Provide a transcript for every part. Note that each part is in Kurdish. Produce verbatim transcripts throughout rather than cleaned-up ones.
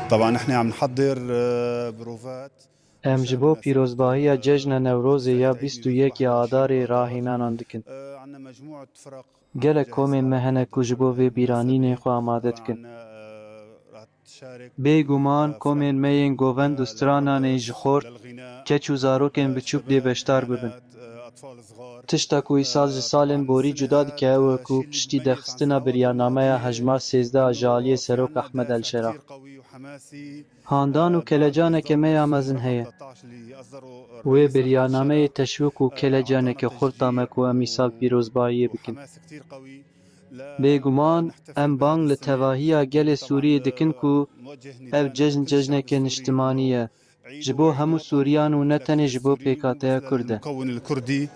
طبعا نحن عم نحضر آه، بروفات. Em ji bo pîrozbahiya cejna Newrozê ya bîst û yekê Adarê rahênanan dikin. Gelek komên me hene ku ji bo vê bîranînê xwe amade dikin. Bêguman komên me yên govend û stranan ên ji xort, keç û zarokên biçûk dê beşdar bibin. Tişta ku îsal ji salên borî cuda dike ew e ku piştî derxistina biryarnameya hejmar sêzdeh a ji aliyê Serok Ehmed El Şera, handan û kelecaneke me ya mezin heye. Wê biryarnameyê teşwîq û kelecaneke xurt dame ku em îsal pîrozbayiyê bikin. Bêguman em bang li tevahiya gelê Sûriyê dikin ku ev cejn cejneke niştimanî ye ji bo hemû Sûriyan û ne tenê ji bo pêkhateya Kurd e. المكون الكردي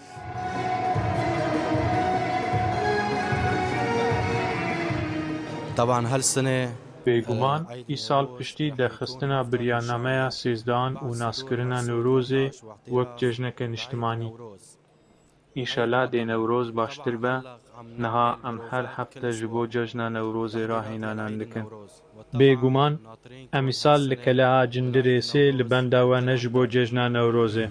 طبعا هالسنة Bêguman, îsal piştî derxistina biryanemeya sêzdehan û naskirina Newrozê wek cejneke niştimanî. Înşela dê Newroz baştir be, niha em her hefte ji bo cejna Newrozê rahênanan dikin. Bêguman, em îsal li Keleha Cindirêsê li benda we ne ji bo cejna Newrozê.